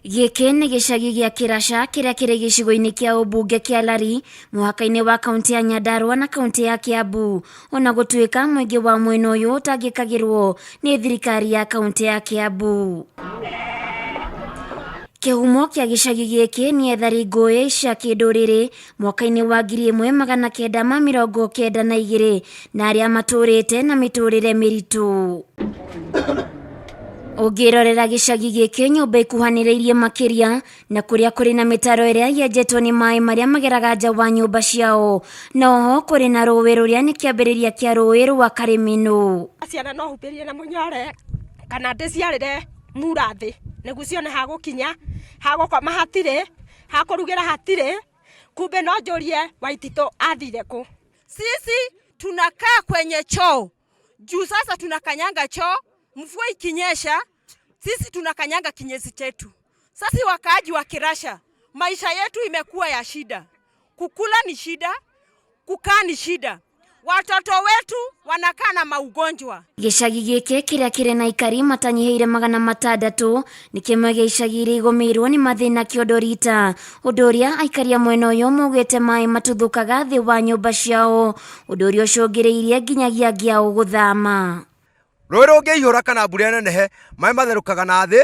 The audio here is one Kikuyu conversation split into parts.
Gĩkĩ nĩ gĩcagi gĩa Kĩraca kĩrĩa kĩrĩ gĩcigo-inĩ kĩa ũmbunge kĩa Lari mũhaka-inĩ wa kaunti ya Nyandarua na kaunti ya Kiambu. Ona gũtuĩka mũingĩ wa mwena ũyũ ũtangĩkagĩrwo nĩ thirikari ya kaunti ya Kiambu. Kĩhumo kĩa gĩcagi gĩkĩ nĩ ethari ngũĩ cia kĩndũrĩrĩ mwaka-inĩ wa 1992 na arĩa matũrĩte na mĩtũrĩre mĩritũ. Ũngĩrorera gĩcagi gĩkĩ nyũmba ikuhanĩrĩirie makĩria na kũrĩa kũrĩ na mĩtaro ĩrĩa yenjetwo nĩ maĩ marĩa mageraga nja wa nyũmba ciao. Na oho kũrĩ na rũĩ rũrĩa nĩ kĩambĩrĩria kĩa rũĩ rwa Karĩmĩnũ. Ciana no humbĩrie na mũnyore kana ndĩciarĩre mura thĩ nĩguo cione ha gũkinya, ha gũkoma hatirĩ, ha kũrugĩra hatirĩ, kumbe no njũrie Waititũ athire kũ? Sisi tunakaa kwenye choo juu sasa tunakanyanga choo, mvua ikinyesha sisi tunakanyanga kinyesi chetu. Sasa wakaaji wa Kirasha, maisha yetu imekuwa ya shida, kukula ni shida, kukaa ni shida, watoto wetu wanakaa na maugonjwa. Gĩcagi gĩkĩ kĩrĩa kĩrĩ na aikari matanyihĩire 600 nĩ kĩmwe gĩa icagi iria igũmĩirwo nĩ mathĩna kĩondo rita, ũndũ ũrĩa aikari a mwena ũyũ maugĩte maĩ matuthũkaga thĩ wa nyũmba ciao, ũndũ ũrĩa ũcũngĩrĩirie nginyagia angĩ ao gũthama. Rũĩ rũngĩihũra kana mbura ĩnenehe, maĩ matherũkaga na thĩ,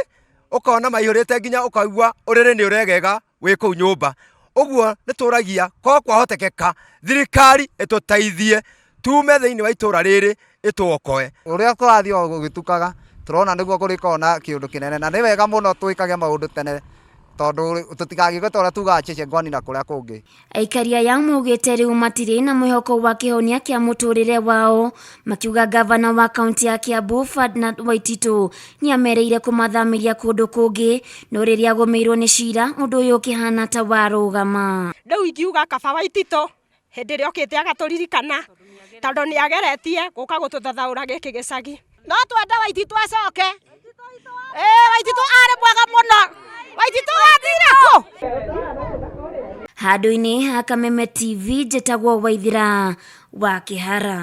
ũkona maihũrĩte nginya ũkaigua ũrĩrĩ nĩ ũregega wĩ kũu nyũmba. Ũguo nĩ tũragia korwo kwahotekeka thirikari ĩtũteithie tume thĩinĩ wa itũra rĩrĩ ĩtũokoe. Ũrĩa kũrathiĩ o gũgĩtukaga tũrona nĩguo kũrĩkorwo na kĩũndũ kĩnene, na nĩ wega mũno twĩkage maũndũ tene tondũ tũtikagĩke ta ũrĩa tugaga Chechengwani na kũrĩa kũngĩ. Aikari aya maugĩte rĩu matirĩ na mwĩhoko wa kĩhonia kĩa mũtũrĩre wao, makiuga gavana wa kaunti ya Kiambu Ferdinand Waititu nĩ amereire kũmathamĩria kũndũ kũngĩ, no rĩrĩa agũmĩirwo nĩ cira ũndũ ũyũ ũkĩhana ta warũgama. Rĩu ingiuga kaba Waititũ hĩndĩ ĩrĩa okĩte agatũririkana tondũ nĩ ageretie gũka gũtũthathaũra gĩkĩ gĩcagi. No twende Waititũ acoke. Waititũ arĩ mwega mũno. Waititũ athire kũ? Handũ-inĩ ha Kameme TV njĩtagwo Waithira wa Kĩhara.